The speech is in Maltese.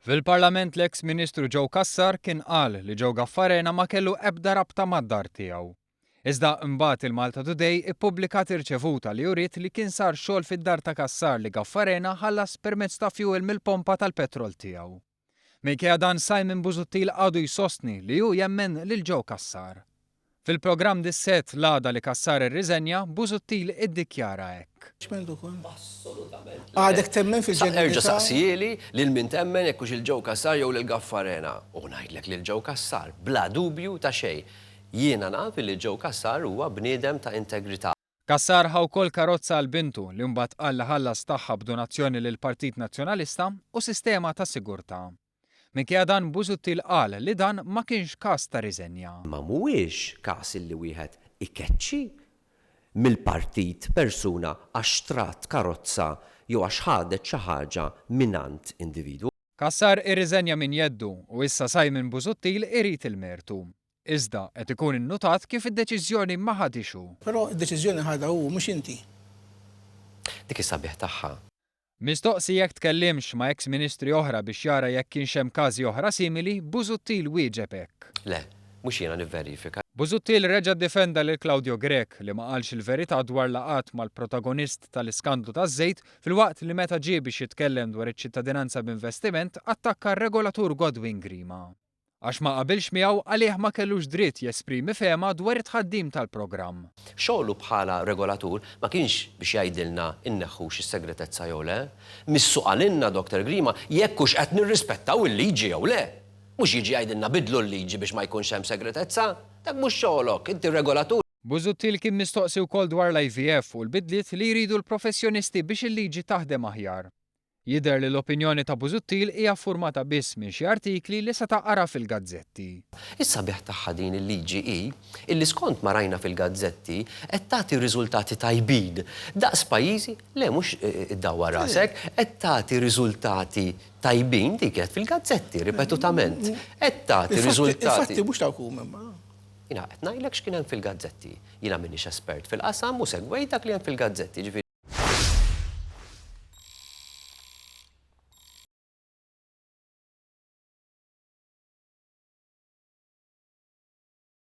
Fil-Parlament l-eks Ministru Joe Cassar kien qal li Joe Gaffarena ma kellu ebda rabta mad-dar tiegħu. Iżda imbagħad il-MaltaToday ippubblikat irċevuta li uriet li kien sar xogħol fid-dar ta' Cassar li Gaffarena ħallas permezz ta' fuel mill-pompa tal-petrol tiegħu. Minkejja dan Simon Busuttil għadu jsostni li hu jemmen lil Joe Cassar. Fil-programm Dissett l-għada li Cassar irriżenja, Busuttil iddikjara hekk. X'ment ukoll? Assolutament le. Għadek temmen fil-ġenwinità? Erġa' saqsihieli lil min temmen jekk hux il Joe Cassar jew lil Gaffarena. U ngħidlek lil Joe Cassar, bla dubju ta' xejn. Jiena naf illi Joe Cassar huwa bniedem ta' integrità. Cassar ħa wkoll karozza għal bintu li mbagħad qal li ħallas tagħha b'donazzjoni lill-Partit Nazzjonalista u sistema ta' sigurtà. Minkejja dan Busuttil qal li dan ma kienx każ ta' riżenja. Ma mhuwiex każ illi wieħed ikeċċi mill-partit persuna għax xtrat karozza jew għax ħadet xi ħaġa mingħand individwu. Cassar irriżenja minn jeddu u issa Simon Busuttil irid il-mertu. Iżda, qed ikun innutat kif id-deċiżjoni ma ħadhiex hu. Però d-deċiżjoni ħadha hu, mhux inti. Dik is-sabiħ tagħha. Mistoqsi jekk tkellimx ma' eks Ministri oħra biex jara jekk kienx hemm każi oħra simili, Busuttil wieġeb hekk. Le, mhux jiena nivverifika. Busuttil reġa' ddefenda lil Claudio Grech li ma qalx il-verità dwar laqgħat mal-protagonist tal-iskandlu taż-żejt filwaqt li meta ġie biex jitkellem dwar iċ-ċittadinanza b'investiment attakka r-regolatur Godwin Grima. Għax ma qabilx miegħu għalih ma kellux dritt jesprimi fehma dwar it-tħaddim tal-programm. Xogħlu bħala regolatur ma kienx biex jgħidilna nneħħux is-segretezza jew le. Missu qalilna Doctor Grima jekk hux qed nirrispettaw il-liġi jew le. Mhux jiġi jgħidilna biddlu l-liġi biex ma jkunx hemm segretezza. Dak mhux xogħlok, inti regolatur. Busuttil kien mistoqsi wkoll dwar l-IVF u l-bidliet li jridu l-professjonisti biex il-liġi taħdem aħjar. Jidher li l-opinjoni ta' Busuttil hija ffurmata biss minn xi artikli li seta' qara fil-gazzetti. Is-sabiħ tagħha din il-liġi hi illi skont ma rajna fil-gazzetti qed tagħti riżultati tajbin daqs pajjiżi, le mhux iddawwar rasek, qed tagħti riżultati tajbin, din kienet fil-gazzetti ripetutament, qed tagħti riżultati. Il-fatti mhux dawk huma imma. Jiena qed ngħidlek x'kien hemm fil-gazzetti. Jiena m'iniex espert fil-qasam u segwejt dak li hemm fil-gazzetti, jiġifieri.